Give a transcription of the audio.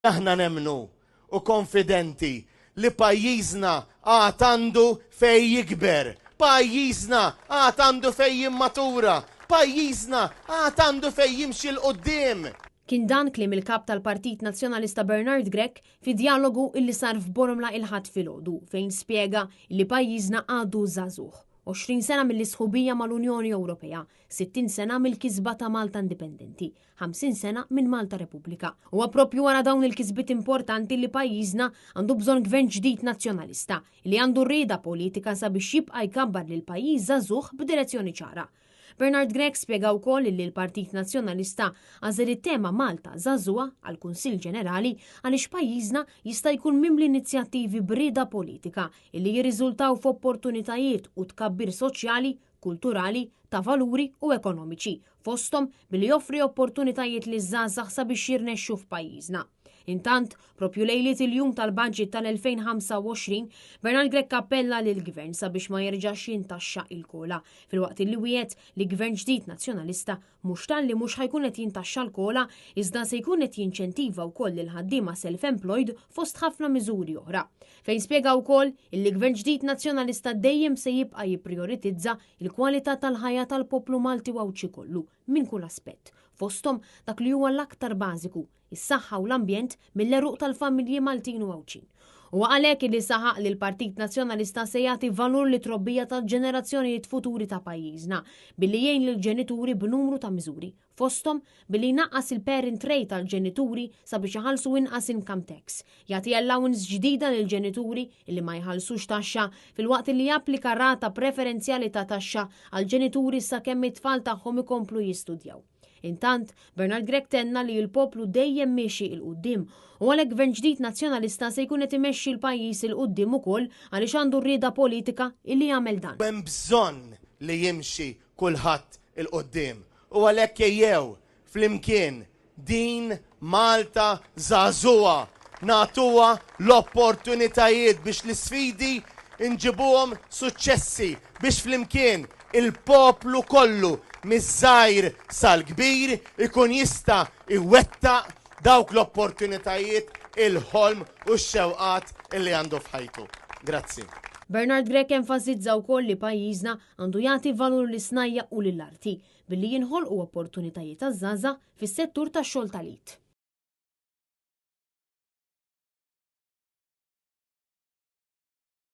Aħna nemmnu u konfidenti li pajjiżna għad għandu fejn jikber, pajjiżna għad għandu fejn jimmatura, pajjiżna għad għandu fejn jimxi 'l quddiem. Kien dan kliem il-Kap tal-Partit Nazzjonalista Bernard Grech fi djalogu illi sar f'Bormla il-Ħadd filgħodu fejn spjega illi pajjiżna għadu żagħżugħ. 20 sena mill-isħubija mal-Unjoni Ewropea, 60 sena mill-kisba ta' Malta Indipendenti, 50 sena minn Malta Repubblika. Huwa proprju wara dawn il-kisbiet importanti li pajjiżna għandu bżonn gvern ġdid nazzjonalista li għandu r-rieda politika sabiex jibqa' jkabbar lil pajjiż żagħżugħ b'direzzjoni ċara. Bernard Grech spjega wkoll li l-Partit Nazzjonalista għażel it-tema Malta Żagħżugħa għall-Kunsill Ġenerali għaliex pajjiżna jista' jkun mimli inizjattivi b'rieda politika illi jirriżultaw f'opportunitajiet u tkabbir soċjali, kulturali, ta' valuri u ekonomiċi, fosthom billi joffri opportunitajiet liż-żgħażagħ sabiex jirnexxu f'pajjiżna. Intant, propju lejliet il-jum tal-budget tal-2025, Bernard Grech appella lill-Gvern sabiex ma jerġax jintaxxa il-kola, filwaqt li wiegħed li Gvern ġdid Nazzjonalista mhux talli mhux ħa jkun qed jintaxxa l-kola, iżda se jkun qed jinċentiva wkoll lill-ħaddiema self-employed fost ħafna miżuri oħra. Fejn spjega wkoll illi Gvern ġdid Nazzjonalista dejjem se jibqa' jipprijoritizza il-kwalità tal-ħajja tal-poplu Malti u Għawdxi kollu, minn kull aspett, fosthom dak li huwa l-aktar bażiku, is-saħħa u l-ambjent mill-għeruq tal-familji Maltin u Għawdxin. Huwa għalhekk illi saħaq li l-Partit Nazzjonalista se jagħti valur lit-trobbija tal-ġenerazzjonijiet futuri ta' pajjiżna billi jgħin lill-ġenituri b'numru ta' miżuri, fosthom billi jnaqqas il-parent rate għall-ġenituri sabiex iħallsu inqas income tax, jagħti allowance ġdida lill-ġenituri li ma jħallsux taxxa filwaqt li japplika rata preferenzjali ta' taxxa għall-ġenituri sakemm it-tfal tagħhom ikomplu jistudjaw. Intant, Bernard Grech tenna li l-poplu dejjem miexi 'l quddiem u għalhekk Gvern ġdid Nazzjonalista se jkun qed imexxi l-pajjiż 'il quddiem ukoll għaliex għandu r-rieda politika illi jagħmel dan. Hemm bżonn li jimxi kulħadd 'il quddiem u għalhekk ejjew flimkien din Malta żagħżugħa nagħtuha l-opportunitajiet biex l-isfidi nġibuhom suċċessi biex flimkien il-poplu kollu miż-żgħir sal-kbir ikun jista' jwettaq dawk l-opportunitajiet, il-ħolm u x-xewqat illi għandu f'ħajtu. Grazzi. Bernard Grech enfasizza wkoll li pajjiżna għandu jagħti valur lis-snajja' u lill-arti billi jinħolqu opportunitajiet għaż-żgħażagħ fis-settur tax-xogħol tal-id.